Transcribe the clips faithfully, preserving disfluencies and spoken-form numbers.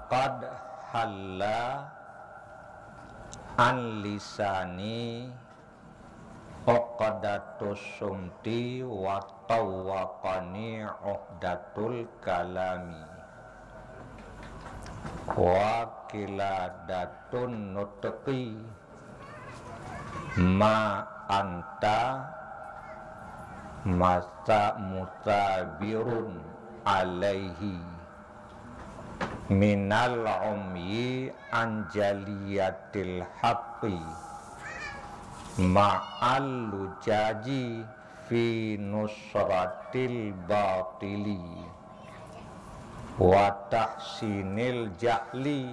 Qad halla an lisani uqdatus sumti wa tawwaqani uhdatul kalami wa qiladatun nutqi ma anta masa musabirun alaihi minal umyi an jaliyatil haqqi ma'al lujaji fi nusratil batili wa tahsinil jahli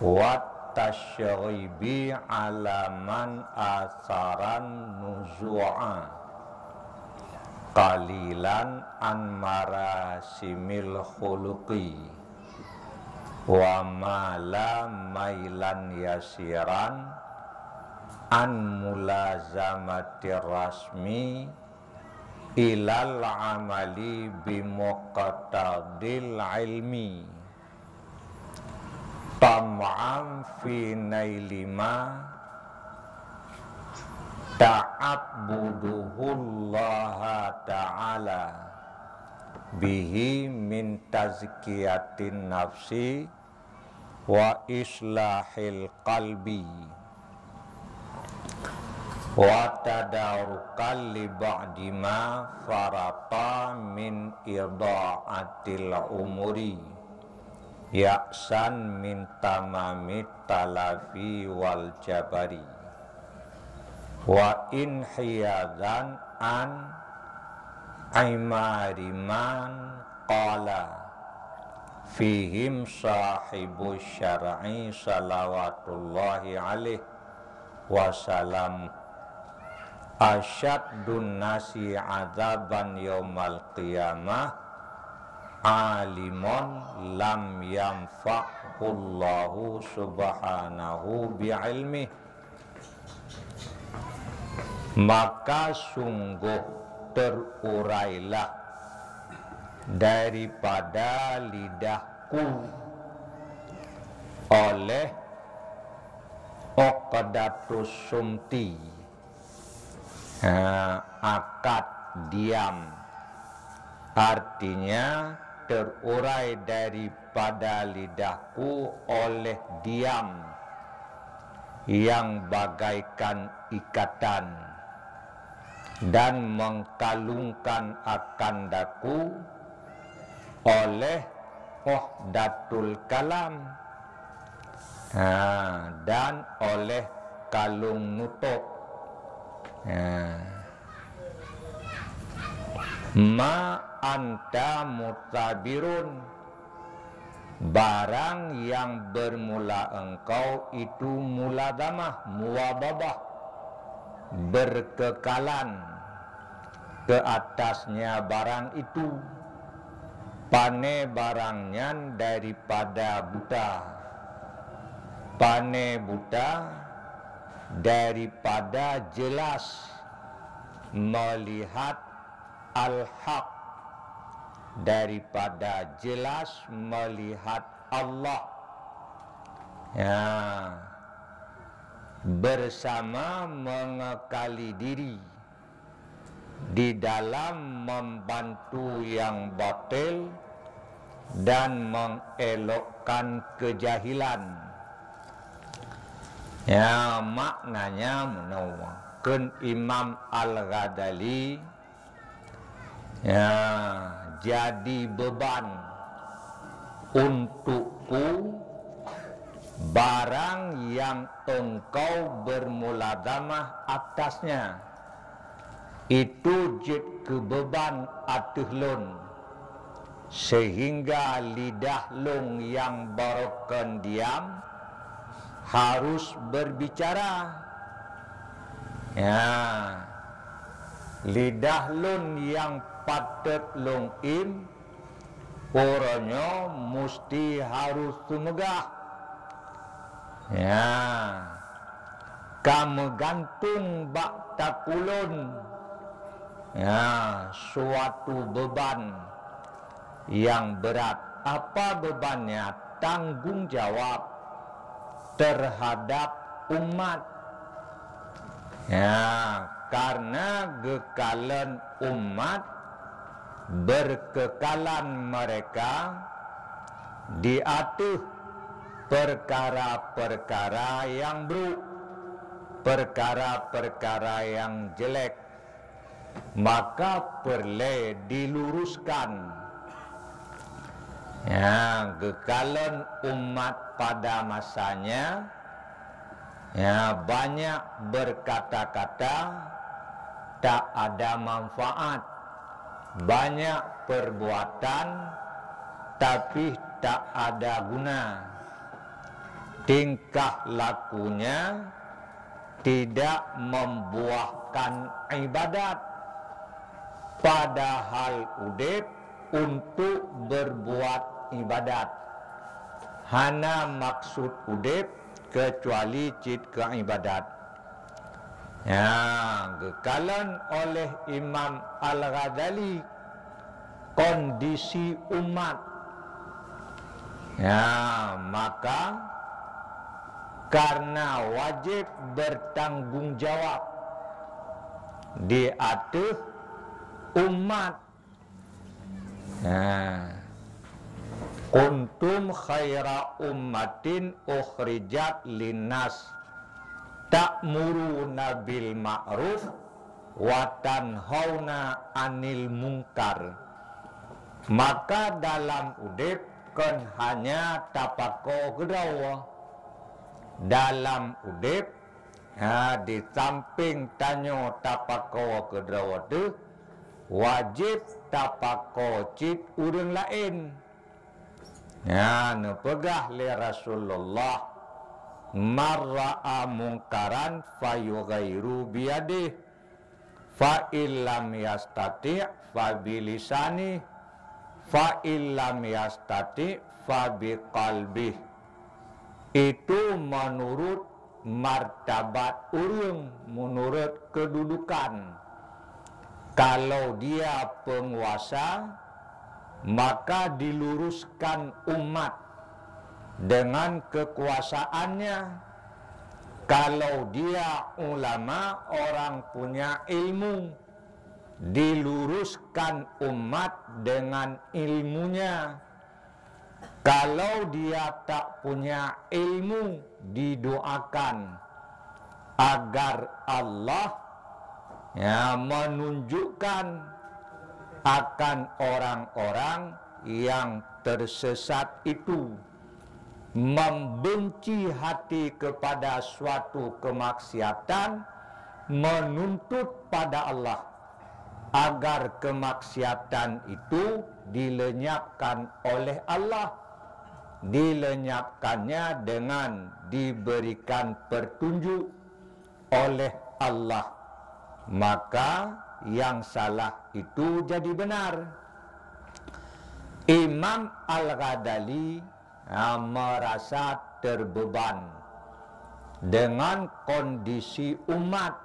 wa tasyribi ala man asaran nuzu'a qalilan an marasimil khuluqi wa mala mailan yasiran an mulazamatir rasmi ilal amali bimuqtadil ilmi tam'an fi naili ma ta'abbuduhullaha ta'ala bihi min tazkiyatin nafsi wa islahil qalbi wa tadarukan li ba'di ma farata min idha'atil umuri ya'san min tamamit talafi wal jabari wa inhiyazan an imari man qala fihim sahibu syar'i salawatullahi alaihi wasallam asyaddun nasi adzaban yaumal qiyamah alimun lam yanfa'hullahu subhanahu bi'ilmih. Maka sunggoh terurailah daripada lidahku oleh uqdatus sumti, ha, akad diam, artinya terurai daripada lidahku oleh diam yang bagaikan ikatan dan mengkalungkan akan daku oleh uhdatul kalam, ha, dan oleh kalung nutok. Ha. Ma anta mutabirun, barang yang bermula engkau itu mulazamah, muwadhabah, berkekalan ke atasnya barang itu. Pane barang nyan daripada buta. Pane buta daripada jelas melihat al-haq, daripada jelas melihat Allah. Ya, bersama mengekali diri di dalam membantu yang batil dan mengelokkan kejahilan. Ya, maknanya meunoe, kheun Imam Al-Ghazali, ya, jadi beban untukku barang yang engkau bermulazamah atasnya. Itu jeuet keu beuban ateueh lôn, seuhingga lidah lôn nyang barokon diam harôh beubicara. Ya, lidah lôn nyang patôt lôn im, uroe nyoe musti harôh teumeugah. Ya, ka meugantung bak takue lôn, ya, suatu beuban nyang brat. Apa bebannya? Tanggung jawab terhadap umat. Ya, karena geukalon umat, berkekalan mereka di ateueh perkara-perkara nyang brok, perkara-perkara nyang jelek, maka peureulée diluruskan. Ya, geukalon umat pada masanya, ya, banyak berkata-kata tak ada manfaat, banyak perbuatan tapi tak ada guna. Tingkah lakunya tidak membuahkan ibadat, padahal udeb untuk berbuat ibadat. Hana maksud udeb kecuali cit keu ibadat. Ya, geukalon oleh Imam Al-Ghazali kondisi umat. Ya, maka karena wajib bertanggung jawab di ateueh umat. Ya. Kuntum khaira ummatin ukhrijat linnas, ta'muruna bil ma'ruf wa tanhauna 'anil munkar. Maka dalam udeb kon hanya tapako keudroe. Dalam udeb, ha, di samping tanyoe tapako keudroe teuh, wajéb tapako cit ureuëng laén. Nyan neupeugah lé Rasulullah, "Man ra'a mungkaran fayughayyiru biyadih, fa illam yastati' fa bilisanih, fa illam yastati' fa biqalbih." Itu menurut martabat ureuëng, menurut kedudukan. Kalau dia penguasa, maka diluruskan umat dengan kekuasaannya. Kalau dia ulama, orang punya ilmu, diluruskan umat dengan ilmunya. Kalau dia tak punya ilmu, didoakan agar Allah, ya, menunjukkan akan orang-orang yang tersesat itu, membenci hati kepada suatu kemaksiatan, menuntut pada Allah agar kemaksiatan itu dilenyapkan oleh Allah, dilenyapkannya dengan diberikan petunjuk oleh Allah, maka yang salah itu jadi benar. Imam Al-Ghazali, ha, merasa terbeban dengan kondisi umat.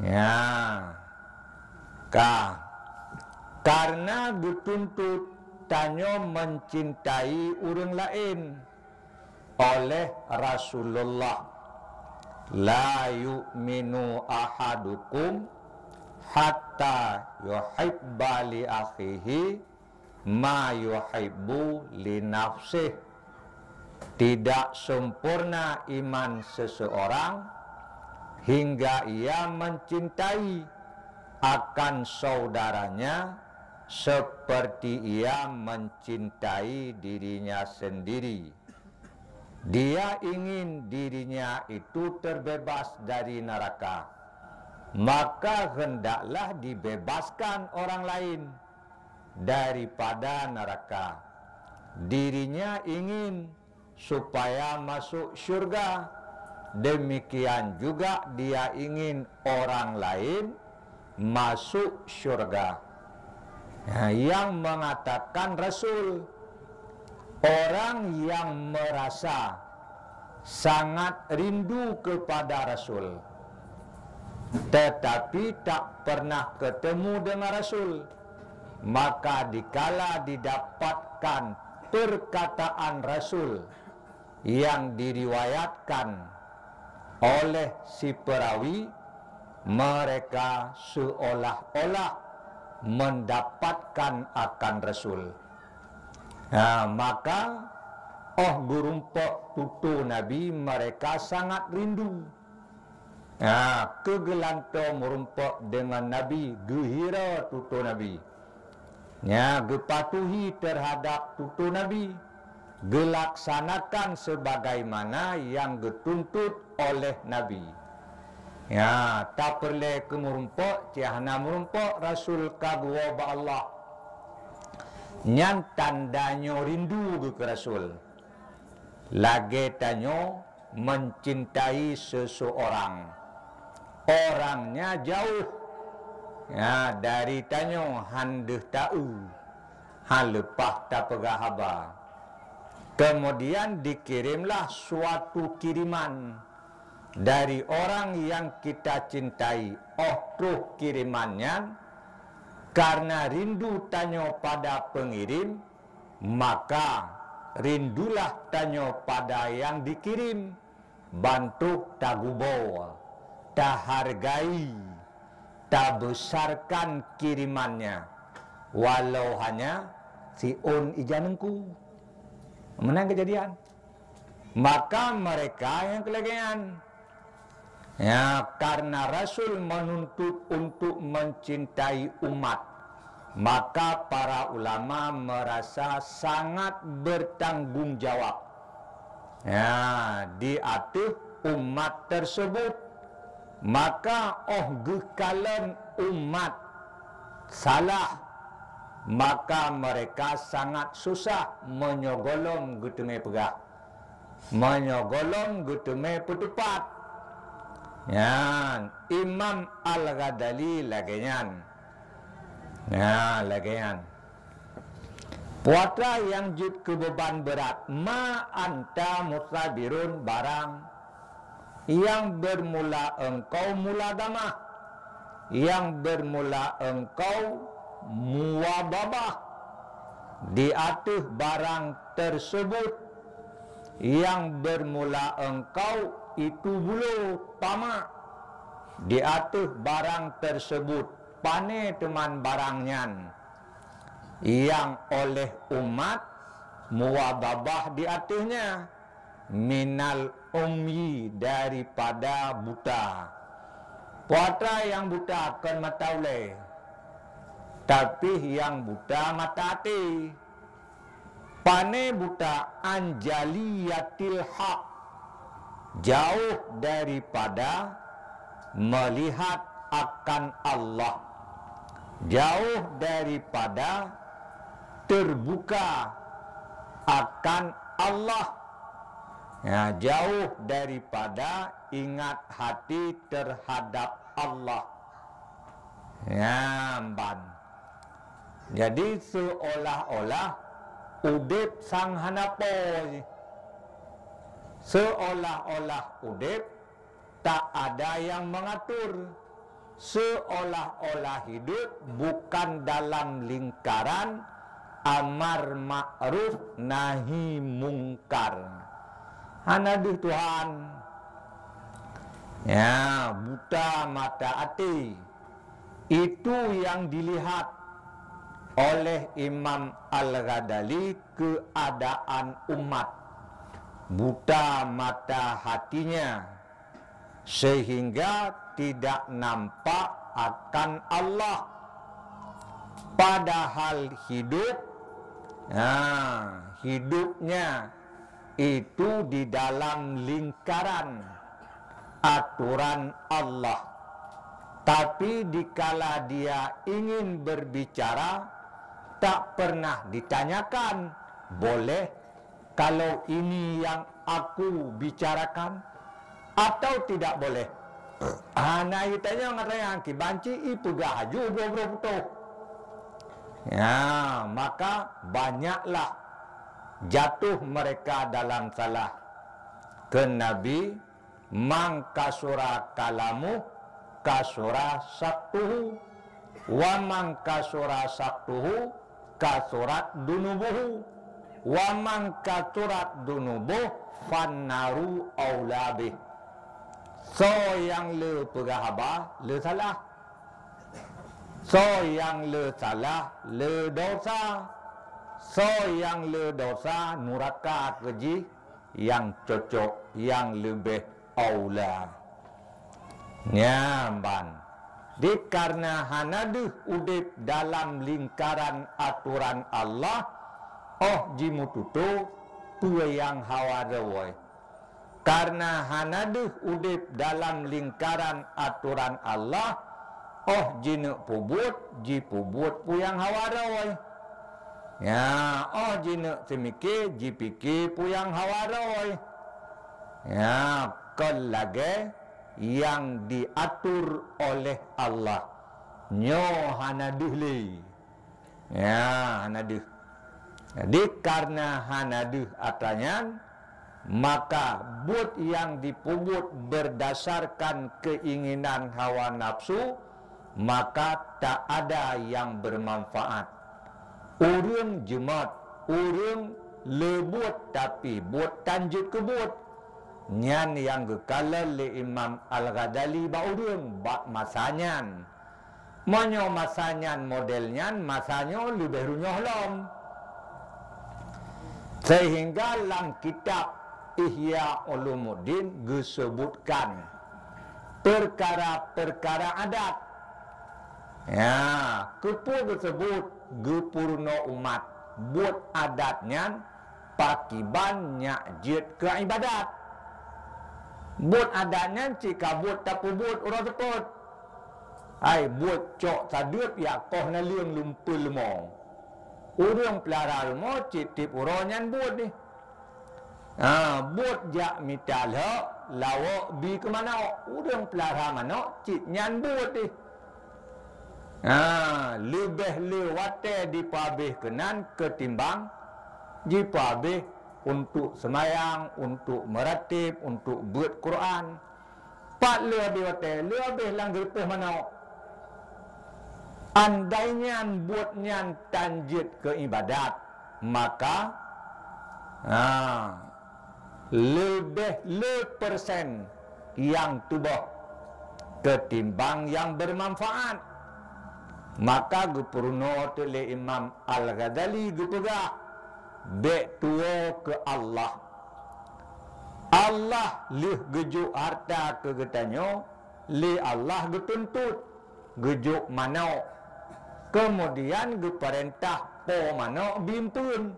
Ya, ka, karena geutuntut tanyoe mencintai ureuëng laén oleh Rasulullah, "La yu'minu ahadukum hatta yuhibba li akhihi ma yuhibbu li nafsih." Tidak sempurna iman seseorang hingga ia mencintai akan saudaranya seperti ia mencintai dirinya sendiri. Dia ingin dirinya itu terbebas dari neraka, maka hendaklah dibebaskan orang lain daripada neraka. Dirinya ingin supaya masuk syurga, demikian juga dia ingin orang lain masuk syurga. Nah, yang mengatakan Rasul, orang yang merasa sangat rindu kepada Rasul, tetapi tak pernah ketemu dengan Rasul, maka dikala didapat membenarkan perkataan Rasul yang diriwayatkan oleh si perawi, mereka seolah-olah mendapatkan akan Rasul. Ha, maka óh geurumpok tutoe Nabi, mereka sangat rindu. Ha, keu geulantoe meurumpok deungon Nabi, geuhira tutoe Nabi. Nya geupatuhi terhadap tutoe Nabi, geulaksanakan sebagaimana nyang geutuntut oleh Nabi. Nya, tapeureulée keu meurumpok, cit hana meurumpok, Rasul ka geuwoe bak Allah. Nyan tanda nyoe rindu geuh keu Rasul. Lagée tanyoe mencintai seseorang, orangnya jauh, ya, dari tanyoe, han deuh ta-eu, han leupah tapeugah haba. Kemudian dikirimlah suatu kiriman dari orang yang kita cintai. Óh troh kiriman nyan, karena rindu tanyoe pada pengirim, maka rindulah tanyoe pada nyang dikirim, bantrok taguboe, tahargai, tabesarkan kirimannya, walau hanya siôn ija neungku. Meunan keujadian. Maka mereka nyang keulagée nyan. Ya, karena Rasul menuntut untuk mencintai umat, maka para ulama merasa sangat bertanggung jawab, ya, di ateueh umat tersebut. Maka óh geukalon umat salah, maka mereka sangat susah meunyoe gohlom geuteumé peugah. Meunyoe gohlom geuteumé peuteupat. Nyan, Imam Al-Ghazali lagée nyan. Nah, lagée nyan. Peue atra nyang jeuet keu beuban beurat, ma anta musabirun, barang nyang bermula engkau mulagamah, nyang bermula engkau muwababah, di ateueh barang tersebut, nyang bermula engkau itu bulo, tamak, di ateueh barang tersebut, pane teuman barang nyan, nyang oleh umat muwababah di ateuehnya, minal umyi, daripada buta. Peue atra nyang buta kon mata ulée, tapi nyang buta mata até. Pane buta? An jaliyatil haq, jauh daripada melihat akan Allah, jauh daripada terbuka akan Allah, ya, jauh daripada ingat hati terhadap Allah. Nyan ban. Jadi, seolah-olah udeb sang hana po jih. Seolah-olah udeb tak ada yang mengatur. Seolah-olah hidup bukan dalam lingkaran amar ma'ruf nahi mungkar. Hana deuh Tuhan. Ya, buta mata até. Itu yang dilihat oleh Imam Al-Ghazali keadaan umat. Buta mata hatinya, sehingga tidak nampak akan Allah. Padahal hidup, nah, hidupnya itu di dalam lingkaran aturan Allah. Tapi dikala dia ingin berbicara, tak pernah ditanyakan, boleh kalau ini yang aku bicarakan atau tidak boleh. Hana itanyong, katanya, kiban cit ipeugah aju boh-boh putôh. Ya, maka banyaklah jatuh mereka dalam salah. Kheun Nabi, "Man kasura kalamuh, kasura saktuhu. Wa man kasura saktuhu, kasurat dunubuhu, wa man kasurat dunubuh fannaru aula bih. Soe nyang le peugah haba, le salah. Soe nyang le salah, le dosa. Soe nyang le dosa, nuraka keu jih nyang cocok, nyang leubeh aula. Nyan ban. Dikareuna hana deuh udeb dalam lingkaran atoran Allah, óh jimeututoe peue nyang hawa roh woe. Kareuna hana deuh udeb dalam lingkaran atoran Allah, óh jineuk peubuet, jipeubuet peue nyang hawa roh woe. Ya, óh jineuk seumike, jipike peue nyang hawa roh woe. Ya, kon lagée nyang diatur oleh Allah. Nyoe hana deuh lé. Ya, hana deuh. Jadi, kareuna hana deuh atra nyan, maka buet nyang jipeubuet beurdasarkan keuinginan hawa nafsu, maka tak ada nyang beumanfaat. Ureuëng jeumot, ureuëng le buet tapi buet tan jeuet keu buet. Nyan nyang geukalon lé Imam Al-Ghazali bak ureuëng bak masa nyan. Meunyoe masa nyan model nyan, masa nyoe leubeh runyuh lom. Seuhingga lam kitab Ihya Ulumuddin geuseubutkan peukara-peukara adat. Ya, keupeue geuseubut geupeurunoe umat buet adat nyan pakiban nyak jeuet keu iébadat. Buet adat nyan cit ka buet tapeubuet uroe seupôt. Hai buet cok sadeueb yak koh naleueng lumpul leumo. Ureuëng peulara leumo cit tieb uroe nyan buet deh. Ha, buet jak mita lhok, lawok bi keu manok. Ureuëng peulara manok cit nyan buet deh. Ha, leubeh le watée jipeuabeh keunan keutimbang jipeuabeh untuk seumayang, untuk meuratéb, untuk beuet Quran. Pat le abeh watée, le abeh lam geureupeh manok. Andai nyan buet nyan tan jeuet keu iébadat, maka, ha, leubeh le persen nyang tuboh keutimbang nyang beumanfaat. Maka geupeurunoe teuk lé Imam Al-Ghazali geupeugah, bék tuwoe keu Allah. Allah lheueh geujok harta keu geutanyoe, lé Allah geutuntot geujok manok. Keumudian geupeurintah po manok bi eumpeuen.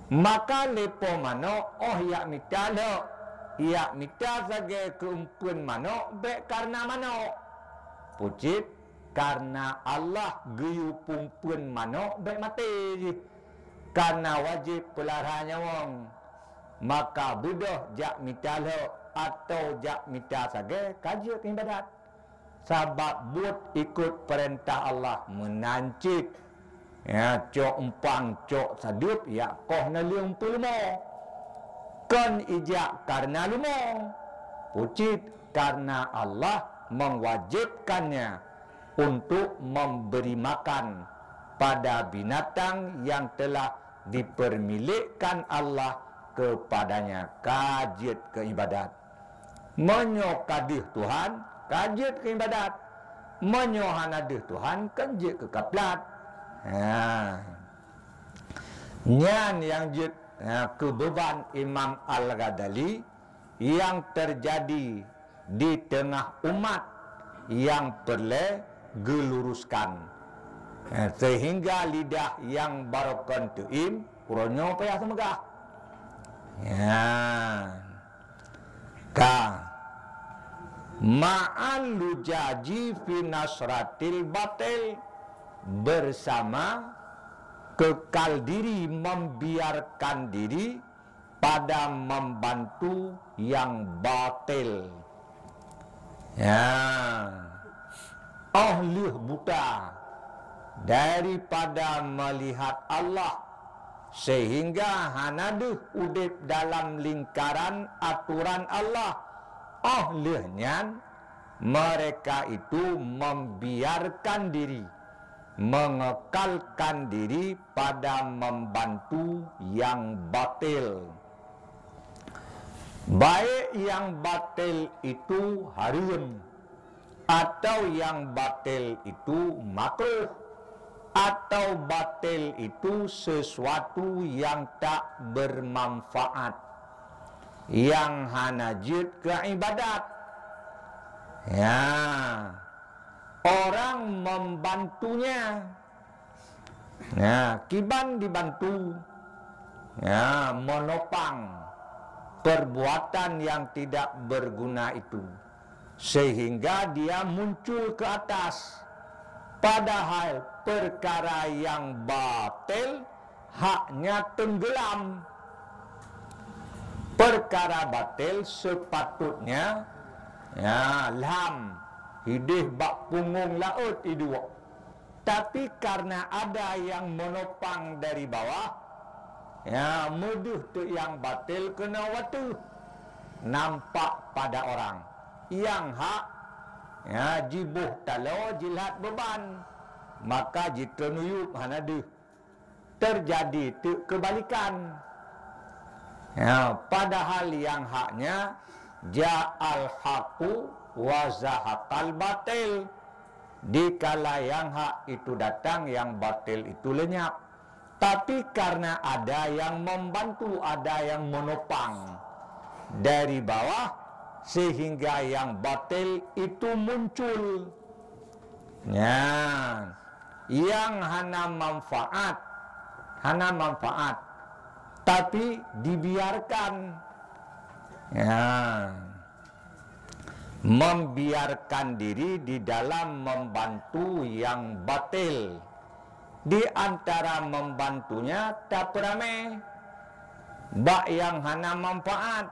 Maka lé po manok óh yak mita lhok, yak mita sagai keu eumpeuen manok bék kareuna manok. Pucit, kareuna Allah geuyue peumpeuen manok bék maté jih. Kareuna wajéb peulara nyawöng, maka beudôh jak mita lhok atawa jak mita sagai ka jeuet keu iébadat. Sabab buet ikot peurintah Allah meunan cit. Ya, cok umpang, cok sadeueb, yak koh naleueng peuleumo. Kon ijak kareuna leumo. Pucit kareuna Allah meuwajébkannya untuk memberi makan pada binatang yang telah dipermilikkan Allah kepadanya, ka jeuet keu iébadat. Meunyoe ka deuh Tuhan, ka jeuet keu iébadat. Meunyoe hana deuh Tuhan, kan jeuet keu kaplat. Ha. Nyan nyang jeuet, ha, keu beuban Imam Al-Ghazali nyang teujadi di teungoh umat nyang peureulée geuluruskan. Ha, seuhingga lidah nyang barokon teuim, uroe nyoe payah seumeugah. Ya. Ka. Ma'al lujaji fi nasratil batil, bersama kekal diri, membiarkan diri pada membantu yang batil. Ya. Óh lheueh buta daripada meulihat Allah, seuhingga hana deuh udeb dalam lingkaran atoran Allah. Óh lheueh nyan, mereka itu membiarkan diri mengekalkan diri pada membantu yang batil. Baik yang batil itu haram, atau yang batil itu makruh, atau batil itu sesuatu yang tak bermanfaat, yang hana jeuet keu ibadat. Ya, orang membantunya. Ya, kiban dibantu. Ya, menopang perbuatan yang tidak berguna itu, sehingga dia muncul ke atas. Padahal perkara yang batil haknya tenggelam. Perkara batil sepatutnya, ya, lam, hideh bak punggong laôt iduek. Tapi karena ada yang menopang dari bawah, ya, meudeuh teuk yang batil keunoe wateuh nampak pada orang. Yang hak, ya, jiboh taloe jilat beuban, maka jitreun u yup hana deuh. Terjadi teuk keubalikan. Ya, padahal yang haknya, ja'al haqqu wa zahaqal batil. Dikala yang hak itu datang, yang batil itu lenyap. Tapi karena ada yang membantu, ada yang menopang dari bawah, sehingga yang batil itu muncul. Nyan, yang hana manfaat, hana manfaat, tapi dibiarkan. Ya. Membiarkan diri di dalam membantu yang batil. Di antara membantunya tapeuramé bak yang hana manfaat.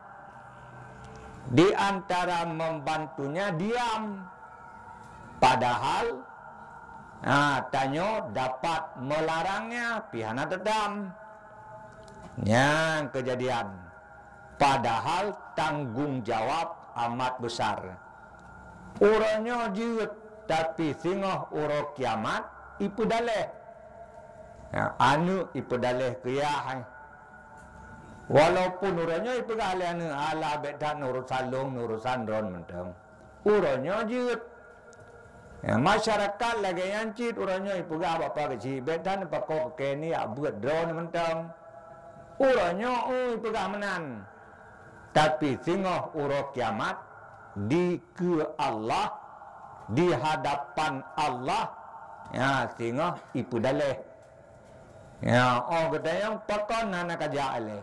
Di antara membantunya diam. Padahal, ha, tanyoe dapat melarangnya, pi hana teutam. Nyan keujadian. Padahal tanggong jawab amat besar. Uroe nyoe jeuet, tapi singoh uroe kiamat ipeudaleh. Ya, aneuk ipeudaleh keu yah, hai. Walaupun uroe nyoe ipeugah lé aneuk, "Alah, bék that neurusan lôn, neurusan droen mantong." Uroe nyoe jeuet. Ya, masyarakat lagée nyan cit uroe nyoe ipeugah bak pak keuchik, "Bék that neupakoe keu kèe nyak beuet droen mantong." Uroe nyoe, oh, ipeugah meunan. Tapi singoh uroe kiamat, dikeue Allah, di hadapan Allah, ya, singoh ipeudaleh. Ya, oh, geutanyong pakon hana kajak lé.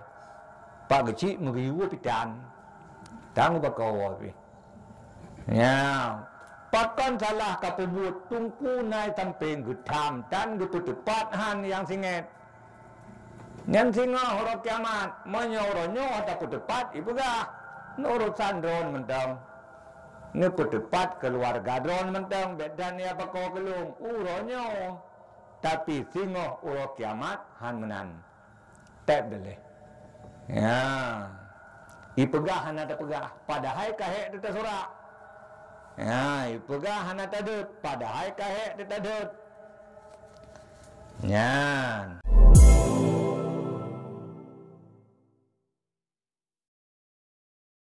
Pak keuchik meugeuyue pitan. Tang bak kawoe pih. Ya, pakon salah kapeubuet, teungku na i sampéng geutham tan geupeuteupat han nyang singét. Nyan singoh uroe kiamat, meunyoe uroe nyoe tapeuteupat, ipeugah, "Neurusan droen mantong. Neupeuteupat keuluwarga droen mantong, bék that neupakoe keu lôn." Uroe nyoe. Tapi singoh uroe kiamat han meunan. Teb dileh. Ya. Ipeugah hana tapeugah, padahai ka hék teusurak. Ya, ipeugah hana tadeuet, padahai ka hék tadeuet. Nyan.